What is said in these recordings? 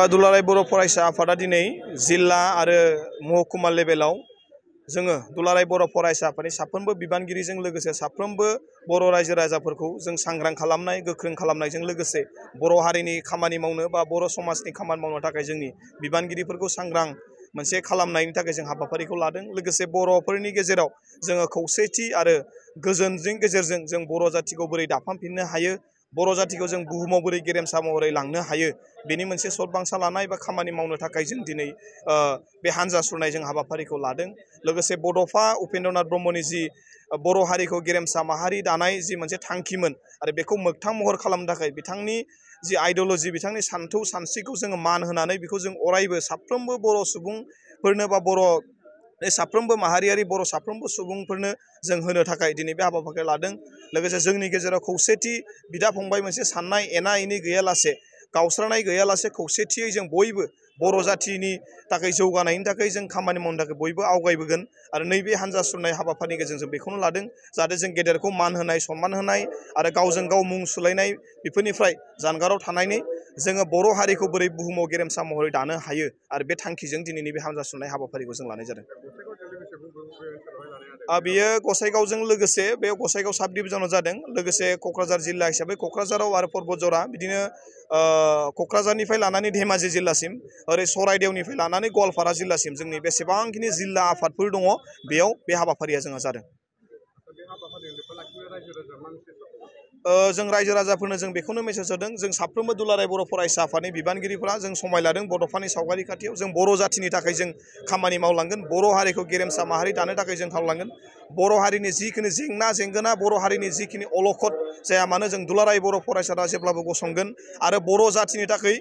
दुलाराय बर' फरायसा आफादा दिनै जिल्ला आरो महकुमा लेभेलाव जोङो दुलाराय बर' फरायसा आफादनि साफ्रोमबो बिबानगिरिजों लोगोसे साफ्रोमबो बर' रायजो राजाफोरखौ जों सांग्रां खालामनाय गोख्रों खालामनायजों लोगोसे बर' हारिनि खामानि मावनो बा बर' समाजनि खामानि मावनो थाखाय जोंनि बिबानगिरिफोरखौ सांग्रां मोनसे खालामनायनि थाखाय जों हाबाफारिखौ लादों। लोगोसे बर'फोरनि गेजेराव जोङो खौसेथि आरो गोजोननि गेजेरजों जों बर' जातिखौ बोरै दाफामफिननो हायो, बर' जातिखौ जों बुहुमाव बोरै गेरेमसा महरै लांनो हायो, बेनि मोनसे सतबांसा लानाय बा खामानि मावनो थाखाय जों दिनै बे हान्जा सुरनाय जों हाबाफारिखौ लादों। लोगोसे बड'फा उपेन्द्रनाथ ब्रह्मनि जि बर' हारिखौ गेरेमसा माहारि दानाय जि मोनसे थांखिमोन आरो बेखौ मोगथां महर खालामनो थाखाय बिथांनि जि आइडिय'लजि, बिथांनि सान्थौ सानस्रिखौ जोङो मान होनानै बेखौ जों अरायबो साफ्रोमबो बर' सुबुंफोरनो बा बर' साफ्रोमबो माहारियारि बर' साफ्रोमबो सुबुंफोरनो जों होनो थाखाय दिनै बे हाबाफारिखौ लादों। लोगोसे जोंनि गेजेराव खौसेथि बिदा फंबाय मोनसे साननाय एना एनि गैयालासे, गावस्रानाय गैयालासे खौसेथियै जों बयबो बर' जातिनि थाखाय जौगानायनि थाखाय जों खामानि मावनो थाखाय बयबो आवगायबोगोन आरो नैबे हान्जा सुरनाय हाबाफारिनि गेजेरजों बेखौनो लादों जाहाथे जों गेदेरखौ मान होनाय, सनमान होनाय आरो गावजों गाव मुं सुलायनाय बेफोरनिफ्राय जानगाराव थानानै जोङो बर' हारिखौ बोरै बुहुमाव गेरेमसा महरै दानो हायो आरो बे थांखिजों दिनैनि बे हान्जा सुरनाय हाबाफारिखौ जों लानाय जादों। बेयो गसाइगावजों लोगोसे बे गसाइगाव साब डिभिजनाव जादों। लोगोसे क'क्राझार जिल्ला हिसाबै क'क्राझाराव आरो पर्बतजरा, बिदिनो क'क्राझारनिफ्राय लानानै धेमाजि जिल्लासिम, ओरै सराइदेवनिफ्राय लानानै गवालपारा जिल्लासिम जोंनि बेसेबांखिनि जिल्ला आफादफोर दङ बेयाव बे हाबाफारिया जोंहा जादों। जों रायजो राजाफोरनो जों बेखौनो मेसेज होदों, जों साफ्रोमबो दुलाराय बर' फरायसा आफादनि बिबानगिरिफोरा जों समाय लादों बड'फानि सावगारि खाथियाव। जों बर' जातिनि थाखाय जों खामानि मावलांगोन, बर' हारिखौ गेरेमसा माहारि दानो थाखाय जों खावलांगोन। बर' हारिनि जिखिनि जेंना जेंगोना, बर' हारिनि जिखिनि अलखद जाया मानो, जों दुलाराय बर' फरायसाफ्रा जेब्लाबो गसंगोन आरो बर' जातिनि थाखाय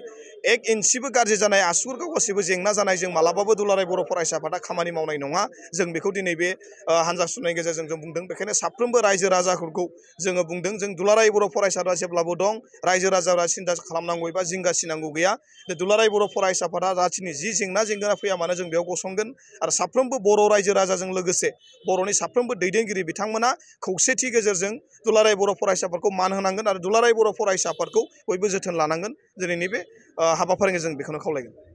एक इन्सिबो गाज्रि जानाय, आसुगुरखौ गासैबो जेंना जानाय जों मालाबाबो दुलाराय बर' फरायसा आफादा खामानि मावनाय नङा। जों बेखौ दिनै बे हान्जा सुरनायनि गेजेरजों जों बुंदों। बेखायनो साफ्रोमबो रायजो राजाफोरखौ जोङो बुंदों, जों दुलाराय बर' फरायसाफ्रा जेब्लाबो दं, रायजो राजाफ्रा सिन्था खालामनांगौ एबा जिंगा सिनांगौ गैया। दुलाराय बर' फरायसा आफादा जातिनि जि जेंना जेंगोना फैया मानो जों बेयाव गसंगोन आरो साफ्रोमबो बर' रायजो राजाजों लोगोसे बर'नि साफ्रोमबो दैदेनगिरि बिथांमोना खौसेथि गेजेरजों दुलाराय बर' फरायसाफोरखौ मान होनांगोन आरो दुलाराय बर' फरायसा आफादखौ बयबो जोथोन लानांगोन। दिनैनि बे हाबाफारिजों जों बेखौनो खावलायगोन।